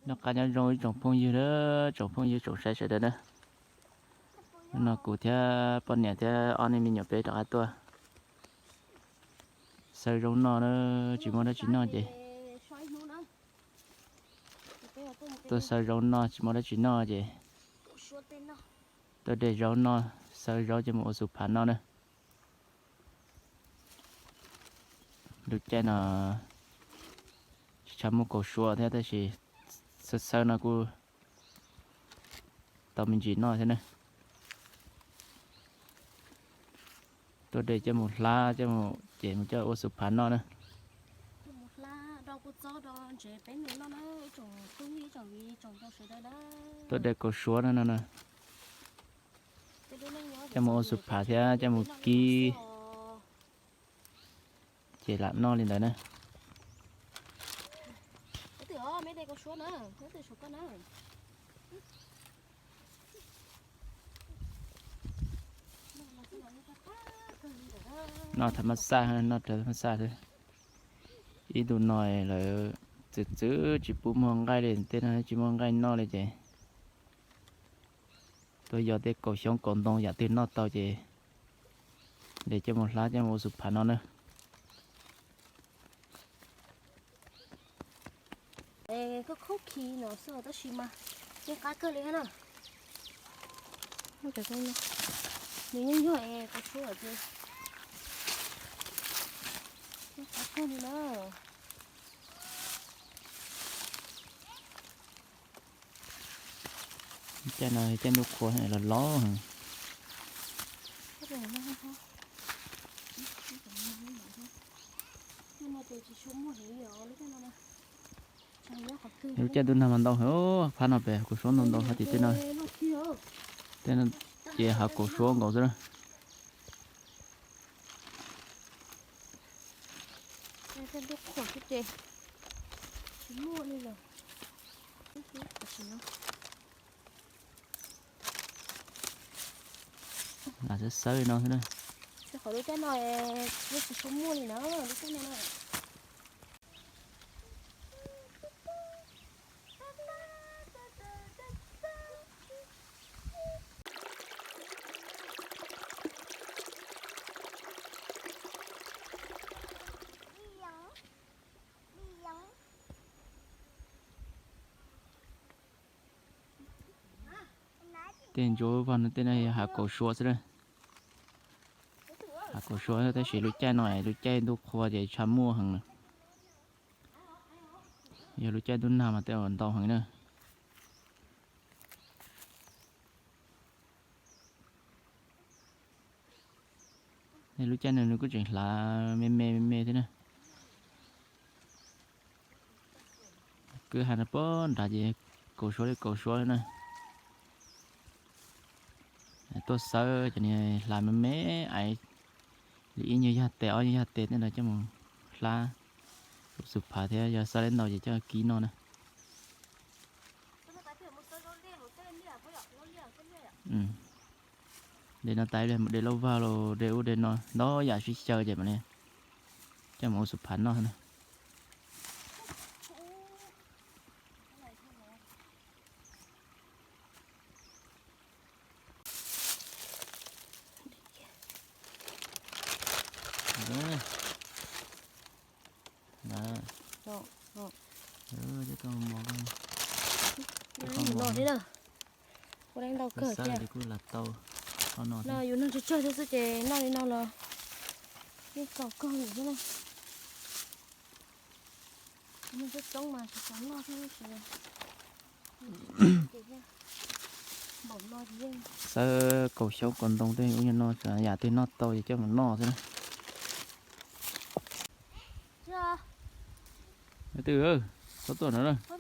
Noj qab nyob zoo ib tsoom phooj ywg na, tsoom phooj ywg tsoom saib sawv daws na. Hnub no kuv thiab poj niam thiab ob niag me nyuam peb rov qab tuaj xawb zaub noj na, tsis muaj dab tsi noj ces tuaj xawb zaub noj tsis muaj dab tsi noj ces tuaj de zaub noj, xawb zaub coj mus ua xu phav noj na. Lub caij no tsis tshua muaj kaus suav thiab tab sis xawb xawb no kuj tau me ntsis noj thiab na. Tuaj de coj mus hlab coj mus ces mus coj ua xu phav noj na. Tuaj de kaus suav no no na, coj mus ua xu phav thiab coj mus kib ces lam noj li ntawd na. Noj tham mab xaj, noj rawv tham mab xaj xwb. Ib ntu no lawv txwv txwv tsis pub muag nqaij li, tej no tsis muaj nqaij noj li ces tuaj yog tej kaus xyoob kaus ntoo yam twg noj tau ces de coj mus hlab coj mus ua xu phav noj na. Khaub khaub khi no xwb tab sis mas yeej qab kawg li na. Nws yeej yog kaus suav ces yeej qab kawg li na. Caij no caij ntuj qhua los los. Lub caij ntuj nag mas ntau heev, phab no pem kaus suab ntau ntau hov tim tej no. Tej no ces hav kaus suab nkaus xwb na. Lam xawb xawb li no xwb na. Qhov lub caij no yeej tsis tshua muaj li na, lub caij no na. Tej ntsuab vag no tej no yog hav kaus suab xwb na. Hav kaus suab tab sis lub caij no lub caij ntuj qhua ces tshaj muaj heev na. Yog lub caij ntuj nag mas tej uas ntau heev na. Lub caij no nws kuj tseem hlav me me me me thiab na. Kwj ha no pem nrad ces kaus suab li kaus suab na. Tuaj xawb cov niag hlav me me aiv li ib nyuag yag tes ob nyuag yag tes tej ntawd coj mus hlab ua xu phav thiab yog xawb li ntau ces coj kib noj na. De no tas li mus de lauj vag los de ub de no ntau yam sib xyaw ces mam li coj mus ua xu phav noj na. Ua ntau kawg thiab. No yus noj tsawg tsawg thiab xwb ces noj li no los yeej txaus kawg li thiab na. Noj coob coob mas tsis tau noj thiab. Xawb kaus xyoob kaus ntoo tej ub no yam twg noj tau ces coj mus noj xwb na. Twb, txhob tuaj no na. Twb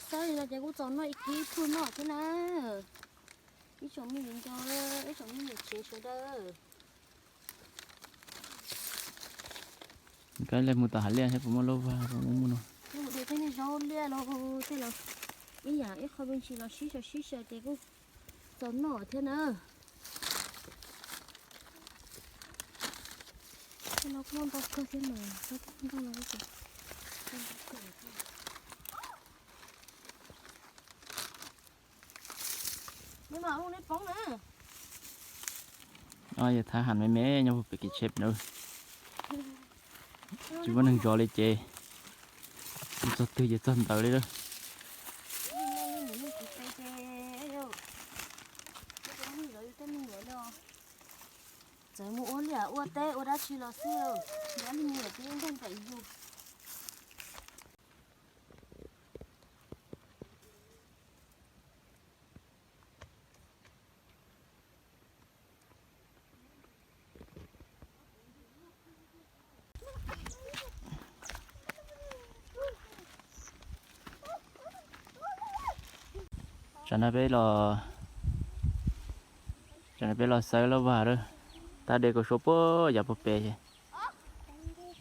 xawb li no ces kuj txaus noj ib kib phwj noj thiab na. Ib tsoom me viv ncaus, ib tsoom me nyuam tsev sawv daws. Koj li mus tom hav liaj thiab puas muaj lauj vag puas muaj muaj no. Mus de tej niag zaub liaj los tej los ib yam ib qho me ntsis los sib xyaw sib xyaw ces kuj txaus noj thiab na. Tej no kuj muaj ntau kawg thiab mas, ntau no. Yog thab ham me me nyob puag pem kev tsheb na. Tsis muaj neeg zov li ces txog twg ces txog ntawd li lawm. Txawm mus ua liaj ua teb ua dab tsi los xij, nyob li me nyuam twb yeej nkeeg pem yus. Tsam no peb los, tsam no peb los xawb lauj vag lawm. Tab de kaus suab puag yav puag pem ces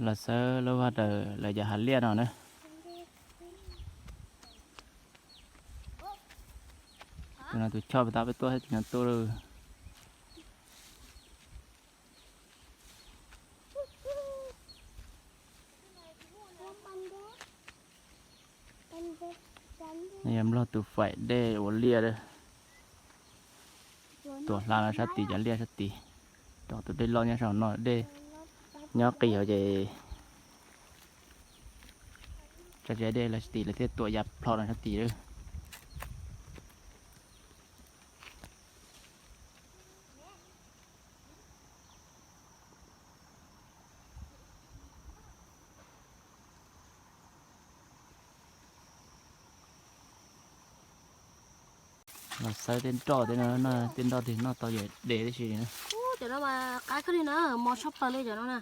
los xawb lauj vag raws lawv cov hav liaj no na. Tus no tus choj pem tab peb tuaj thiab tus no tuaj lawm. No yog nplog tus faim dej ua liaj lawm. Tuam hla no sab tid, cov liaj sab tid. Rau tus dej loj nyob saum no, dej nyob qis hauv ces tso tseg dej los sab tid lawv thiaj tuam ya plho no sab tid lawm. Los xawb tej nroj tej no, tej nroj twg noj tau ces de tib si li na. Cov no mas qab kawg li na, mos tshaj plaws li cov no na.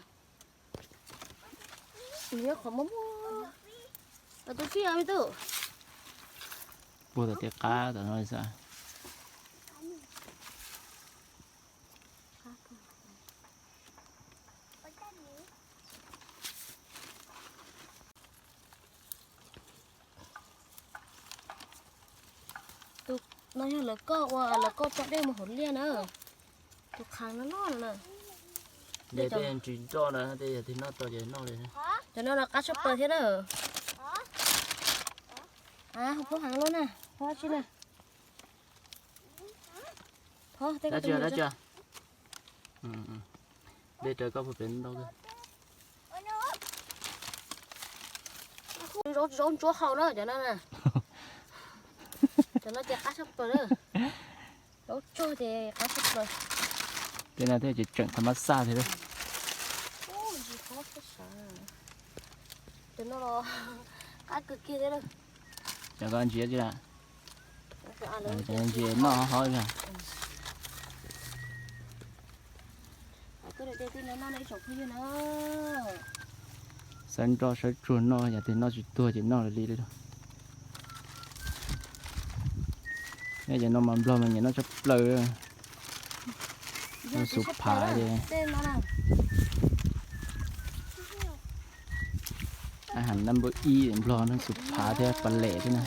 Qhov muag muag, tus fij me tub. Puag tom tej qab tom no xwb. Tus no yog lawv koj ua, lawv koj tso dej mus hauv liaj na. Tus qhav no loj na. Tej ntsis nroj na, tej yog twg noj tau ces noj li. Cov no los qab tshaj plaws thiab na. Phob heev lub na, phob tsi na. Phob, dab tsi, dab tsi. Dej raws koj puag pem ntau. Zaub ntsuab hau na cov no na. Cov no ces qab tshaj plaws na. Zaub tsuag ces qab tshaj plaws. Tej no thiaj tseem tseem tha mab xaj thiab. Cov no los qab kawg kiag thiab. Cov ko ntsia tsi na. Ntsia noj hov. Sawv nroj sawv tsuag noj, yog tias noj tsis tuag ces noj li li. Nyob cov no mas nplog mas nyiam noj tshaj plaws. Noj xuv phav ces a ha number ib nplog noj xuv phav thiab pas lem thiab na.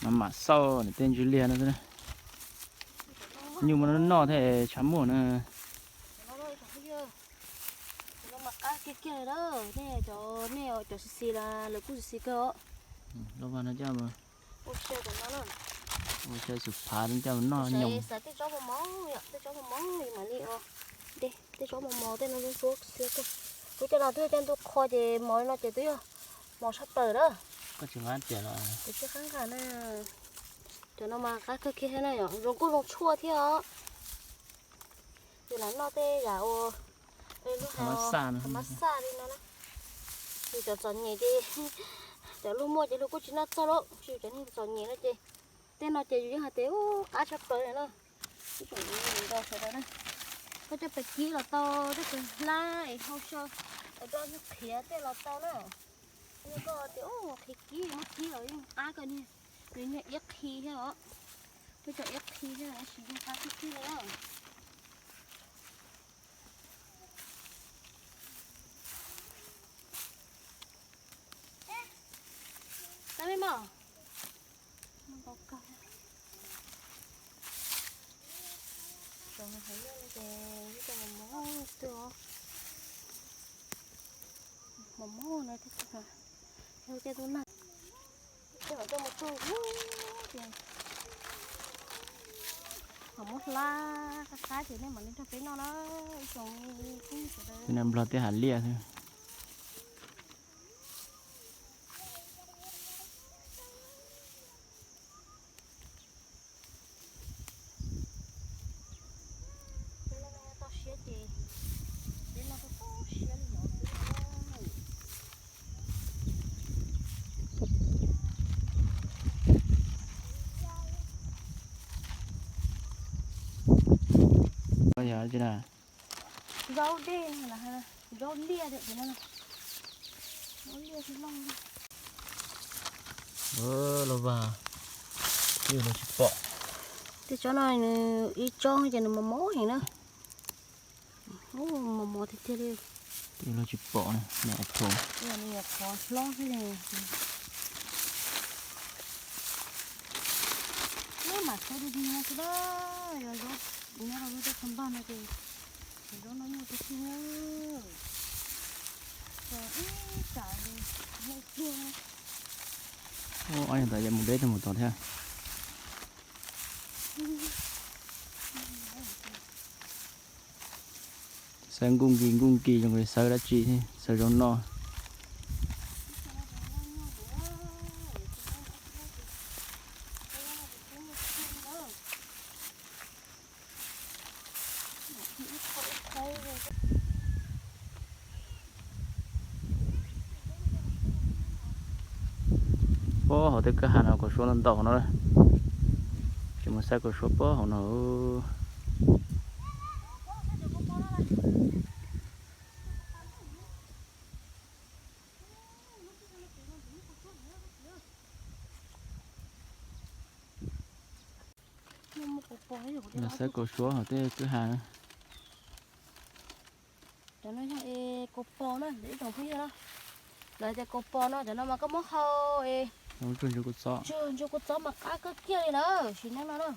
Mam mam xauj niam tej ntsis liaj no xwb. Nyuj mas noj thiab tshav muag na. Nej cov, nej cov xis xis los lawv kuj xis xis kawg os. Lub vaj no coj, ua xyaw xub phav coj noj nyoos. Xav tej tsob mos mos, tej tsob mos mos mam li, tej tsob mos mos tej no ntxhua xiab kawg. Kuv cov no twb coj ntuj qhua ces mos li no ces twb yog mos tshaj plaws na. Kuv tsis qab nqa na. Cov no mas qab kawg kiag thiab na, zoo kuj zoo tshuaj thiab os. Yus lam noj tej yam ua, lub, tha mab xaj li no na. Yus cov txom nyem ces, cov luag muaj ces luag kuj tsis noj txog lauj, tsis yus cov neeg txom nyem no ces, tej no ces yus yeej hais tias qab tshaj plaws na. Ib tsoom sawv daws na, koj coj pes kib los tau, coj pes hlab es hau xyaw, Rau yog qhiav tej los tau na. Yog koj tias ub qhiav kib muab kib los yeej qab koj niag, nws niag iab qhi thiab os. Muab cov iab qhi thiab tab sis yeej qab tiag tiag li na. Tau me mos. Tsoom haiv neeg ces ib co mos mos twg os. Mos mos no thiab, yog tej tub nag, tej mam coj mus tsuj ces mam muab hlab qab qab ces nej mam li nrog peb noj na ib tsoom phooj ywg sawv daws. Tej no nplog tej hav liaj xwb. Toj siab ces peb noj toj siab li no xwb. Zaub dej no, zaub liaj, zaub liaj thiab loj. Los vas, twb los tsis pom. Tej tsob no nws ib tsob ces nws mos mos heev na. Mos mos tiag tiag li. Twb los tsis pom, nyuam qhuav hlob xwb. Mam txhob dig dig no xwb na, yog zaub nyob rau lub teb chaws npag no ces zaub noj nyuaj tiag tiag. Ib tsam li noj pluag. Ob, yog tas yog mus deb tug mus tod thiab. Xawb nkuj nkis nkuj nkis zoo li xawb dab tsi, xawb zaub noj. Puag hauv tej kwj ha no kaus suab ntau ntau no. Tsis mus saib kaus suab puag hauv no. Los saib kaus suab hauv tej kwj ha. Cov no yog kaus pos na, ib tsoom phooj ywg na. Lawv tias kaus pos no, cov no mas koj muab hau es tsuag ntsuag kua txob mas qab kawg kiag li na, sim neej no na.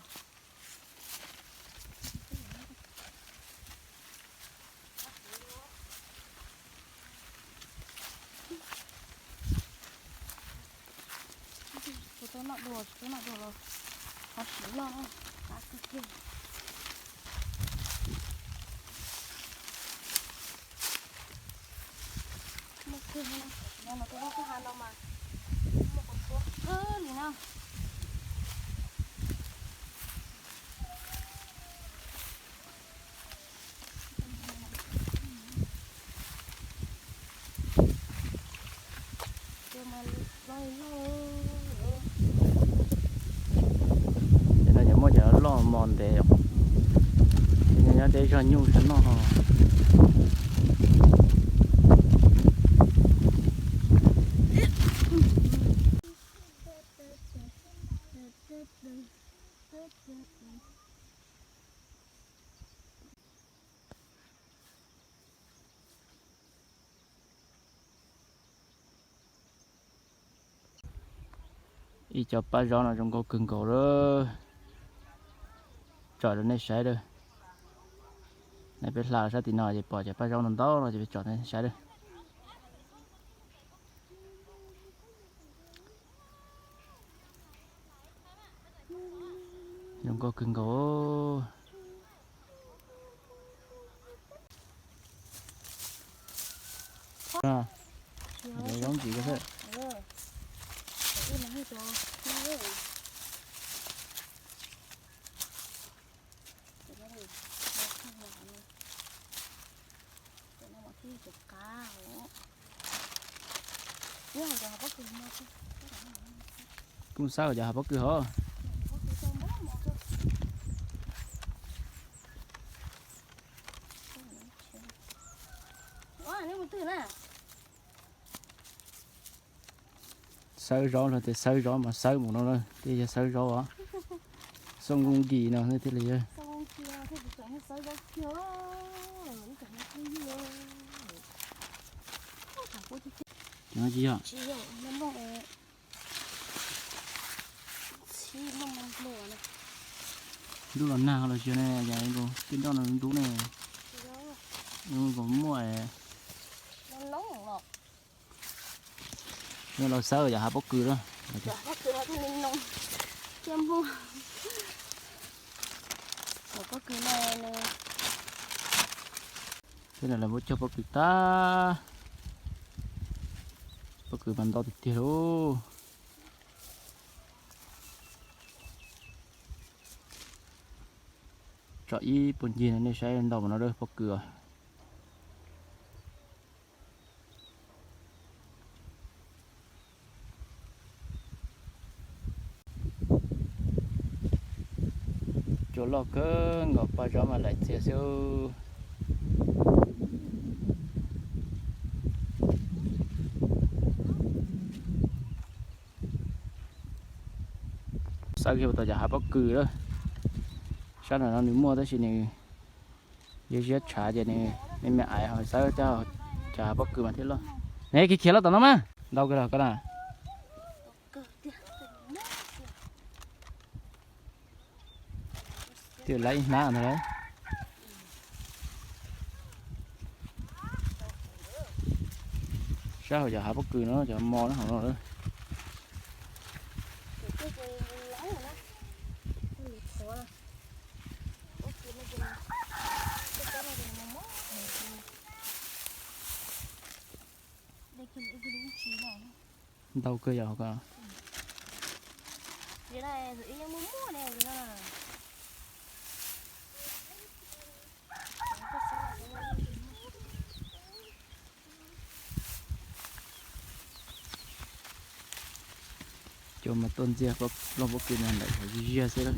Tsis tau noj dua, tsis tau noj dua los ho siv noj, qab kawg kiag. Muaj kawg no, no los tej vaj kwj ha no mas muaj kaus suab kawg li na. Ces no ces muab cov loj mos ntev, nyob tej zog nyuj sav noj ho. Ib co pab zaub no zoo nkauj kawg nkaus lawm. Tsom rau nej saib lawm. Nws peb hla sab tim no ces pom cov pab zaub ntau ntau no ces peb tsom nej saib lawm. Zoo nkauj kawg nkaus. Zoo ntxiv ko xwb. Kuj xav cov hav pob kws hov. Xawb zaub no tias xawb zaub mas xawb mus no na, thiaj yog xawb zaub os. Xoo nku nkis no thiaj li yog. Tsis yog. Ntuj los nag los tsis ne, cas tij nroj no ntub ne. Kom muaj los xawb yog hav pob kws na. Thiab lawv muab cog pob kws tag, pob kws mas ntau tiag tiag lauj. Tso ib puag ncig nej saib ntau mas no lawm pob kws os. Cua loj kawg nkaus, paj zaub mas laim txias xwb. Xawb kiag puas tau cov hav pob kws lawm. Sab nram no nws muaj tab sis nws ziab ziab tshav ces nws me me aiv ho xawb cov hav pob kws mas thiaj loj. Ne, khiav khiav los tom no mas ntau kawg los koj na. Twb laib ib hnab ntag lauj. Sab hauv cov hav pob kws no cov mos no hauv no lawm. Ntau kawg yog ko. Cua mas tuaj ntxiag loj pob kws no ntawm ziag xwb lawm.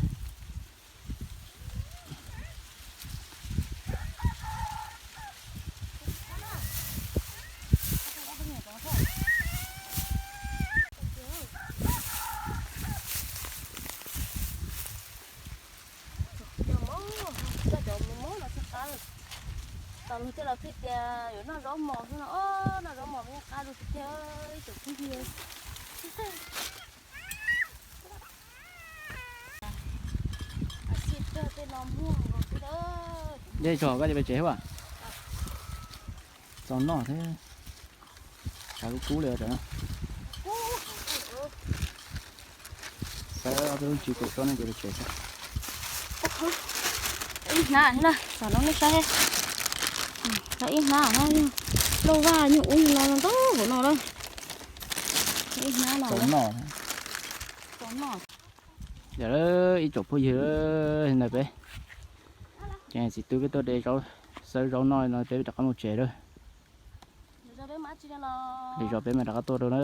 Cov mos no thiaj qab. Tam luag tej los pheej tias yuav noj zaub mos xwb no, noj zaub mos mas yeej qab dua tiag tiag ib tsoom phooj ywg. Dej tso koj cia pes tsev xwb. Txaus noj thiab. Tshav kub kub li os. Xawb ob peb lub ntsis kom tsob no ces pes tsev xwb. Ib hnab na, tom no nej saib. Ib hnab na, loj vaj nyuj ub nyuj no ntau hauv no lawm. Ib hnab no. Txaus noj. Yog ib tsoom phooj ywg, ntawm peb ces txiv tub peb tuaj de zaub, xawb zaub noj no peb rov qab mus tsev lawm. Lwm zaus peb mam rov qab tuaj rau na.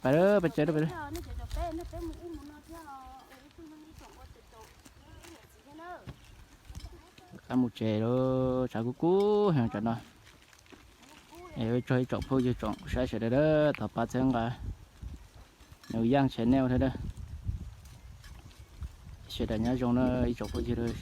Pais lawm, pais tsev lawm, pais lawm. Rov qab mus tsev lawm, tshav kub kub heev tsam no. Es ua tsaug ib tsoom phooj ywg tsoom saib sawv daws, thov pab txhawb nqa Nus Yaj channel thiab. Sawv daws nyob zoo na ib tsoom phooj ywg.